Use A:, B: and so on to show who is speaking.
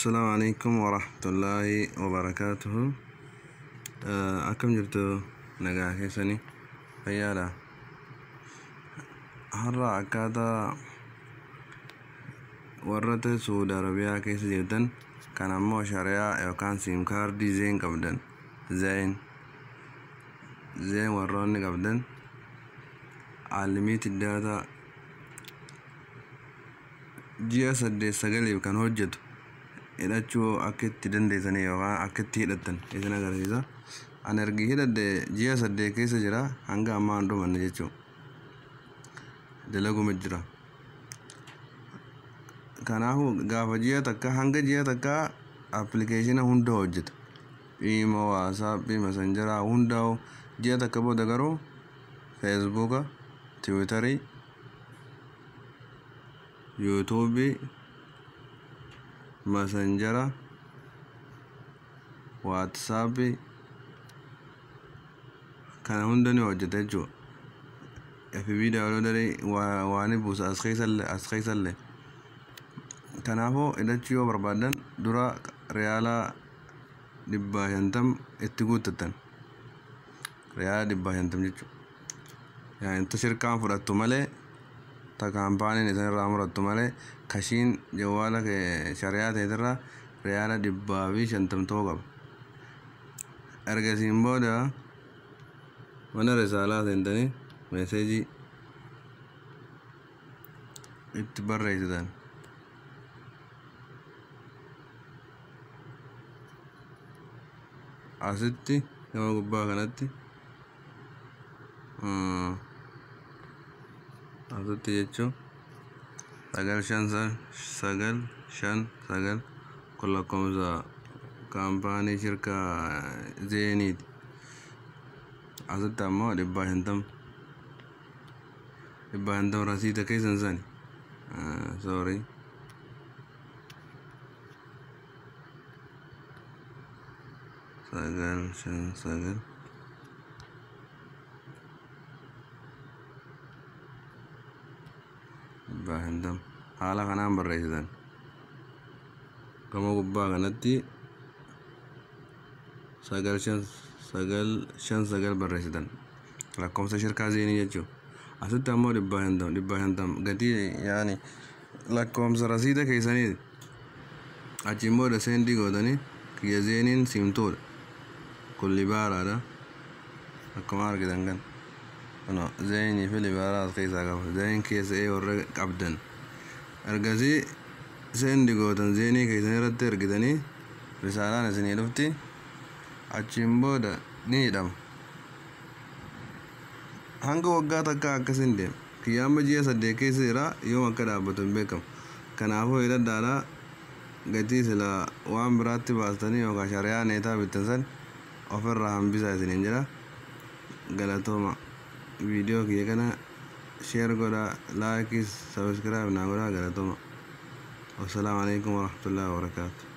A: Assalaamu alaikum warahmatullaahi wabarakaatuhu. Akkam jirtu, nagaa keessanii, fayyaadha? Har'a akkaataa warra Suudi Arabiyaa keessa jirtan kan ammoo shari'aa yookaan SIM kaardii Zain qabdan, Zain warroonni qabdan, unlimited data ji'a 8 9f kan hojjetu hidhachuu akka itti dandeessanii yookaan akka itti hidhattan isin agarsiisa. Ani ergi hidhadhe ji'a 8 keessa jira, hanga ammaa hin dhumanne jechuudha. Dalaguma jira. Kanaafuu gaafa ji'a takka hanga ji'a takka appilikeeshina hunda hojjeta. Imo, WhatsAppii, Messengeraa hundaa'u. Ji'a takka booda garuu Facebooka, Twitterii, YouTubeii, Messengera, WhatsAppii kana hunda ni hojjeta jechuudha. FB downloaderii waan buusa as keessallee as keessallee. Kanaafuu hidhachuu yoo barbaadan dura riyaala 150 itti guuttattan. Riyaala 150 jechuudha. Yaani ta shirkaan fudhattu malee, ta kaampaaniin isin irraa murattu malee, kashiin jawwaala shari'aa ta'etirraa riyaala 150 ta'uu qaba. Ergasiin booda mana risaalaa seentanii meeseejii itti barreessitan. Asitti gama gubbaa kanatti, asitti jechuun 9 5 9 5 9 kun lakkoofsa kaampaanii shirkaa Zainiiti. Asitti ammoo 150, 150 rasiida keessan sani. Sorry. 9 5 9 150 haala kanaan barreessitan. Gama gubbaa kanatti 9 5 9 5 9 barreessitan, lakkoofsa shirkaa Zainii jechuudha. Asitti ammoo 150, 150 gatii, yaani lakkoofsa rasiida keessanii. Achiin booda send gootanii. Kiyya Zainiin siimtuudha. Kun Lebraadha. Akkuma argitan kan kuno Zainii fi Lebraa as keessaa qaba. Zain keessa ee warra qabdan ergasii send gootan, Zainii keessan irratti ergitanii risaalaan isinii dhufti. Achiin booda ni hidhama. Hanga waggaa takka akkasin deema. Kiyya amma ji'a 8 keessa jira, yoom akka dhaabbatu hin beekamu. Kanaafuu hidhadhaadha, gatii sila waan biraatti baastanii yookaan shari'aa neetaa bittan san ofirraa hambisaa isiniin jedha. Galatooma. Viidiyoo kiyya kana share godhaa, likeis, subscribe naa godhaa. Galatooma. Wassalaamu alaikum warahmatullahi wabarakaatu.